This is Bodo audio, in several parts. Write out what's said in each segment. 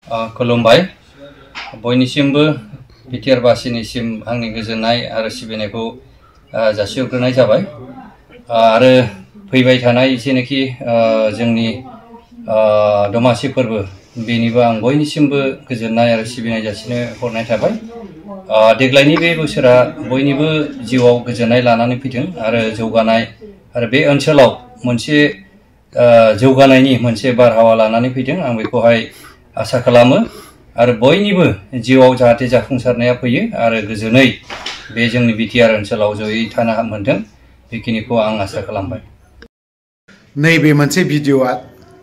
खुलुमबाय बयनिसिमबो बिटिआर बासिनिसिम आंनि गोजोननाय आरो सिबिनायखौ जासिहरग्रोनाय जाबाय आरो फैबाय थानाय जेनाखि जोंनि दमासि फोरबो बेनिबो आं बयनिसिमबो गोजोननाय आरो सिबिनाय जासिनो हरनाय थाबाय। देग्लायनि बे बोसोरा बयनिबो जिउआव गोजोननाय लानानै फैदों आरो जौगानाय आरो बे ओनसोलाव मोनसे जौगानायनि मोनसे बारहावा लानानै फैदों आं बेखौहाय आसा खालामो आरो बयनिबो जिउआव जाहाथे जाफुंसारनाया फैयो आरो गोजोनै बे जोंनि बिटिआर ओनसोलाव जयै थानो मोनथों बेखिनिखौ आं आसा खालामबाय। नैबे मोनसे भिडिअआ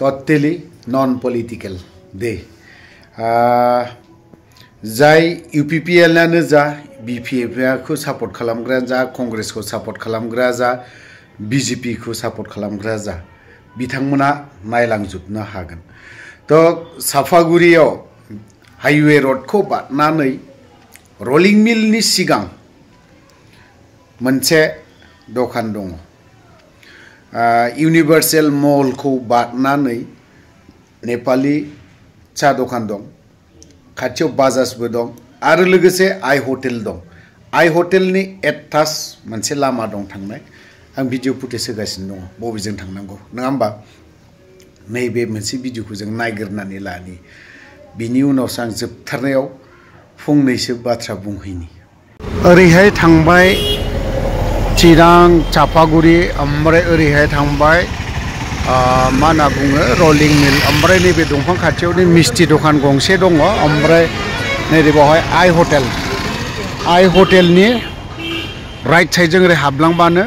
टटेलि नन पलिटिकेल दे जाय इउपिपिएलआनो जा बिपिएफखौ सापर्ट खालामग्रा जा कंग्रेसखौ सापर्ट खालामग्रा जा बिजेपिखौ सापर्ट खालामग्रा जा बिथांमोना नायलांजोबनो हागोन। तो साफागुरियाव हाइवे रडखौ बारनानै रलिं मिलनि सिगां मोनसे दखान दङ। इउनिभार्सेल मलखौ बारनानै नेपाली सा दखान दं, खाथियाव बाजाजबो दं आरो लोगोसे आइ हटेल दं। आइ हटेलनि एटाच मोनसे लामा दं थांनाय। आं भिडिअ फुटेज होगासिनो दङ बबेजों थांनांगौ नङा होमबा। नैबे मोनसे भिडिअखौ जों नायग्रोनानै लानि बिनि उनावसो आं जोबथारनायाव फंनैसो बाथ्रा बुंहैनि। ओरैहाय थांबाय चिरां चापागुरि ओमफ्राय ओरैहाय थांबाय मा होनना बुङो रलिं मिल ओमफ्राय नैबे दंफां खाथियावनो मिस्टि दखान गंसे दङ ओमफ्राय नैबे बेवहाय आइ हटेलनि राइट साइडजों ओरै हाबलांबानो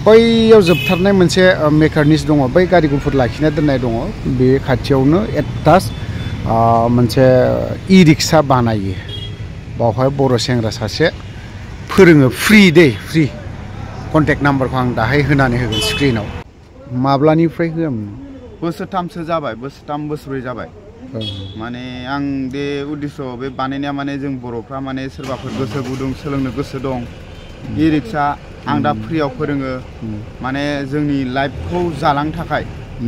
बैयाव जोबथारनाय मोनसे मेकारनिक्स दङ, बै गारि गुफुर लाखिना दोननाय दङ बे खाथियावनो एटाच मोनसे इ रिक्सा बानायो। बावहाय बर' सेंग्रा सासे फोरोङो फ्रि फ्रि। कन्टेक्ट नाम्बारखौ आं दाहाय होनानै होगोन स्क्रिनाव। माब्लानिफ्राय होआमोन? बोसोरथामसो जाबाय, बोसोरथाम बोसोरब्रै जाबाय। माने आं बे उद्देश्य बे बानायनाया माने जों बर'फ्रा माने सोरबाफोर गोसो गुदुं सोलोंनो गोसो दं इ रिक्सा आं दा फ्रियाव फोरोङो माने जोंनि लाइफखौ जालांनो थाखाय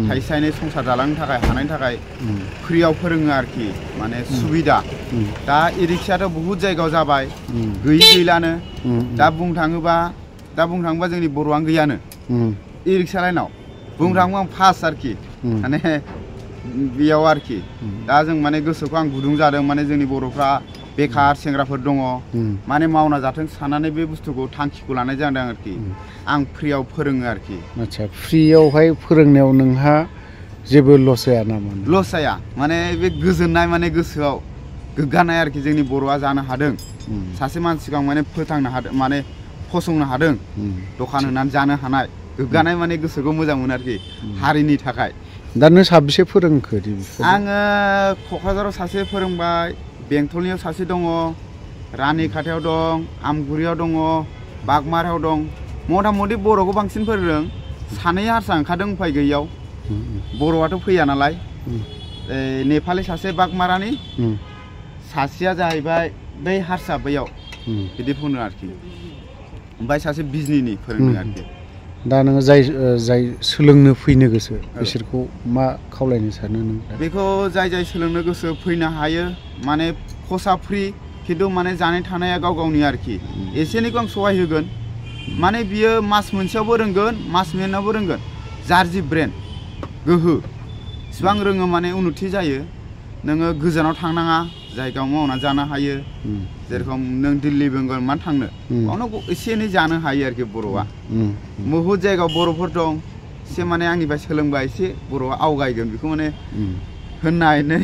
थाइसे थाइनै संसार जालांनो थाखाय हानायनि थाखाय फ्रियाव फोरोङो आरोखि माने सुबिदा। दा इ रिक्सायाथ' बहुद जायगायाव जाबाय गैलानो। दा बुंनो थाङोबा जोंनि बर'आनो गैयानो इ रिक्सा लाइनाव। बुंनो थाङोबा आं फार्स्ट आरोखि माने बेयाव आरोखि। दा जों माने गोसोखौ आं गुदुं जादों माने जोंनि बर'फ्रा बेखार सेंग्राफोर दङ माने मावना जाथों साननानै बे बुस्थुखौ थांखिखौ लानाय जादों आरोखि। आं फ्रियाव फोरोङो आरोखि। आच्छा, फ्रियावहाय फोरोंनायाव नोंहा जेबो लस जाया नामा? लस जाया माने बे गोजोननाय माने गोसोआव गोग्गानाय आरोखि जोंनि बर'आ जानो हादों सासे मानसिखौ आं माने फोथांनो हादों माने फसंनो हादों दखान होनानै जानो हानाय गोग्गानाय माने गोसोखौ मोजां मोनो आरोखि हारिनि थाखाय। दा नों साबेसे फोरोंखो? आङो क'क्राझाराव सासे फोरोंबाय, बेंटलनियाव सासे दङ, रानिखाथायाव दं, आमगुरियाव दङ, बागमारायाव दं। मथा मथि बर'खौ बांसिन फोरोंदों। सानै हारसा ओंखारदों उफाय गैयियाव। बर'आथ' फैया नालाय। नेपालि सासे बागमारानि, सासेया जाहैबाय बै हारसा बैयाव बिदि फोरोंदों आरोखि। ओमफ्राय सासे बिजनिनि फोरोंदों आरोखि। दा नोङो जाय सोलोंनो फैनो गोसो बिसोरखौ मा खावलायनो सानो नों? बेखौ जाय सोलोंनो गोसो फैनो हायो माने खसा फ्रि खिन्थु माने जानाय थानाया गाव गावनि आरोखि। एसे एनैखौ आं सहाय होगोन माने बियो मास मोनसेयावबो रोंगोन मास मोननैयावबो रोंगोन। जारजि ब्रेन गोहो इसिबां रोङो माने उन्नति जायो। नोङो गोजानाव थांनाङा जायगायाव मावना जानो हायो। जेरखम नों दिल्ली बेंगल मानो थांनो बावनो एसे एनै जानो हायो आरोखि बर'आ। बहुद जायगायाव बर'फोर दं एसे माने आंनिफ्राय सोलोंबा एसे बर'आ आवगायगोन बेखौ माने होननानै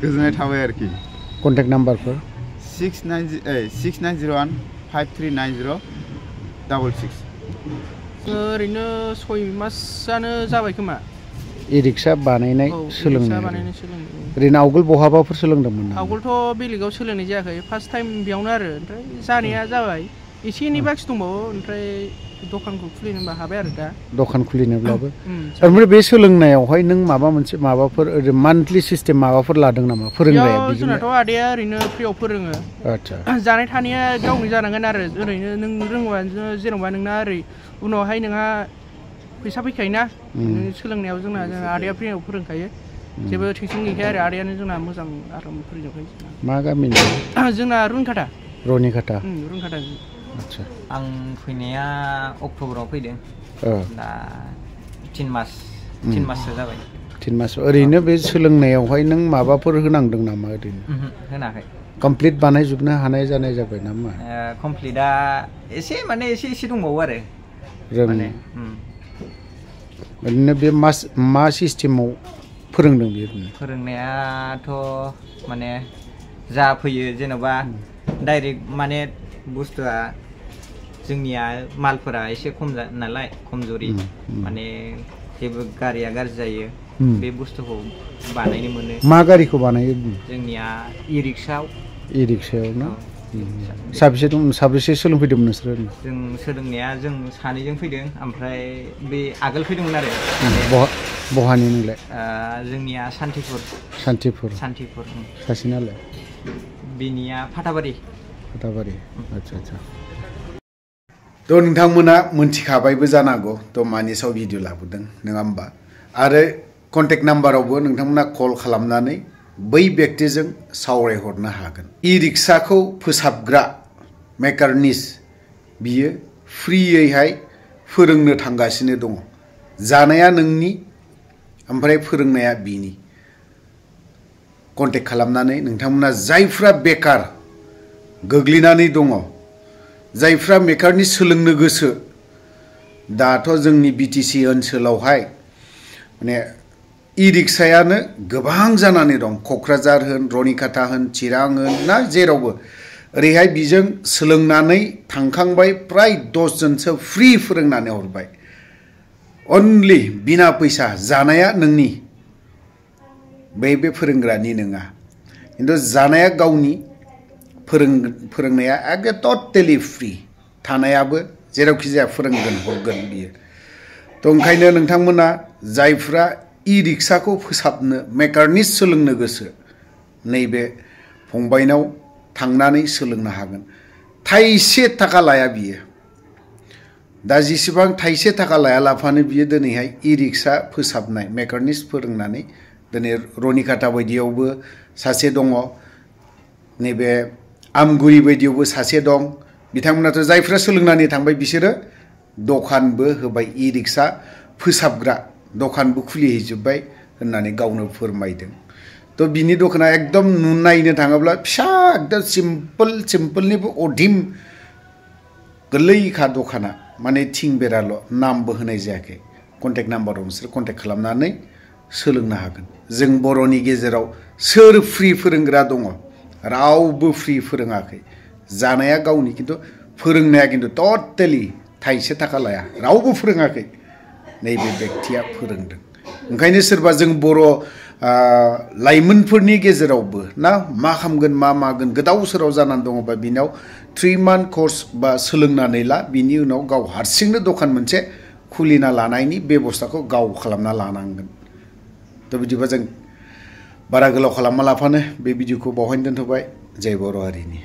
गोजोननाय थाबाय आरोखि। कन्टेक्ट नाम्बारफोर 6901539066। ओरैनो 6 मासआनो जाबाय खोमा इ रिक्सा बानायनाय सोलोंनाय। ओरैनो आवगोल बहाबाफोर सोलोंदोंमोन? आवगोलथ' बेलेगाव सोलोंनाय जायाखै, फार्स्ट टाइम बेयावनो आरो। ओमफ्राय जानाया जाबाय एसे एनै बाखि दंबावो। ओमफ्राय दखानखौ खुलिनोबा हाबाय आरो दा। दखान खुलिनोब्लाबो ओमफ्राय बे सोलोंनायावहाय नों माबाफोर मान्थलि सिस्टेम माबाफोर लादों नामा फोरोंनाया? जोंनाथ' आदाया ओरैनो फ्रियाव फोरोङो। आच्छा, जानाय थानाया गावनि जानांगोन आरो। ओरैनो नों रोङोबा जेन'बा नोंना ओरै उनावहाय नोंहा फैसा फैखायोना नों सोलोंनायाव जोंना आदाया फ्रियाव फोरोंखायो। जेबो टेनसन गैखाया आरो आदायानो जोंना मोजां आराम फोरोंजोबखायो मा गामिनि जोंना रुनखाटा रनिखाटा रुनखाटा आदसा आं फैनाया अक्ट'बराव फैदों दा 3 माससो जाबाय 3 मास ओरैनो बे सोलोंनायावहाय नों माबाफोर होनांदों नामा ओरैनो होनाखै कमप्लिट बानायजोबनो हानाय जानाय जाबाय नामा कमप्लिटआ एसे दंबावो आरो रोंनो ओरैनो बे मा सिस्टेमाव फोरोंदों बेयो फोरोंनायाथ' माने जा फैयो जेन'बा डाइरेक्ट माने बुस्थुआ जोंनिया मालफोरा एसे खम नालाय खमजुरि माने जेबो गारिया गाज्रि जायो बे बुस्थुखौ बानायनो मोनो मा गारिखौ बानायो जोंनिया इ-रिक्सायाव ना साबेसे सोलोंफैदोंमोन नोंसोरो जों सोलोंनाया जों सानैजों फैदों ओमफ्राय बे आगोल फैदोंमोन आरो बहानि नोंलाय जोंनिया सान्तिपुर सासेनालाय बिनिया फाथाबारि आदसा थ' नोंथांमोना मोनथिखाबायबो जानांगौ थ' मानि सायाव भिडिअ लाबोदों नङा होमबा आरो कन्टेक्ट नाम्बारावबो नोंथांमोना कल खालामनानै बै व्यक्तिजों सावरायहरनो हागोन इ-रिक्साखौ फोसाबग्रा मेकानिक्स बियो फ्रियैहाय फोरोंनो थांगासिनो दङ जानाया नोंनि ओमफ्राय फोरोंनाया बिनि कन्टेक्ट खालामनानै नोंथांमोना जायफ्रा बेकार गोग्लैनानै दङ जायफ्रा मेकानिक सोलोंनो गोसो दाथ' जोंनि बिटिसि ओनसोलावहाय माने इ-रिक्सायानो गोबां जानानै दं क'क्राझार होन रनिखाटा होन चिरां होन ना जेरावबो ओरैहाय बिजों सोलोंनानै थांखांबाय प्राय 10 जनसो फ्रि फोरोंनानै हरबाय अनलि बिना फैसा जानाया नोंनि बे फोरोंग्रानि नङा खिन्थु जानाया गावनि फोरोंनाया एकदम टटेलि फ्रि थानायाबो जेरावखि जाया फोरोंगोन हरगोन बियो थ' ओंखायनो नोंथांमोना जायफ्रा इ-रिक्साखौ फोसाबनो मेकानिक्स सोलोंनो गोसो नैबे फंबायनाव थांनानै सोलोंनो हागोन थाइसे थाखा लाया बियो दा जेसेबां थाइसे थाखा लायालाफानो बियो दिनैहाय इ-रिक्सा फोसाबनाय मेकानिक्स फोरोंनानै दिनै रनिखाटा बायदियावबो सासे दङ नैबे आमगुरि बायदियावबो सासे दं बिथांमोनाथ' जायफ्रा सोलोंनानै थांबाय बिसोरो दखानबो होबाय इ-रिक्सा फोसाबग्रा दखानबो खुलिहैजोब्बाय होननानै गावनो फोरमायदों थ' बिनि दखाना एकदम नायनो थाङोब्ला फिसा एकदम सिम्पोलनिबो अधिम गोरलैखा दखाना माने थिं बेराल' नामबो होनाय जायाखै कन्टेक्ट नाम्बाराव नोंसोर कन्टेक्ट खालामनानै सोलोंनो हागोन जों बर'नि गेजेराव सोर फ्रि फोरोंग्रा दङ रावबो फ्रि फोरोङाखै जानाया गावनि खिन्थु फोरोंनाया खिन्थु टटेलि थाइसे थाखा लाया रावबो फोरोङाखै नैबे व्यक्तिया फोरोंदों ओंखायनो सोरबा जों बर' लाइमोनफोरनि गेजेरावबो ना मा खालामगोन मा मागोन गोदाव सोराव जानानै दङबा बिनाव 3 मान्थ कर्स बा सोलोंनानै ला बिनि उनाव गाव हारसिंनो दखान मोनसे खुलिना लानायनि बेबस्थाखौ गाव खालामना लानांगोन थ' बिदिबा जों बारा गोलाव खालामा लाफानो बे भिडिअखौ बावहायनो दोनथ'बाय जय बर' हारिनि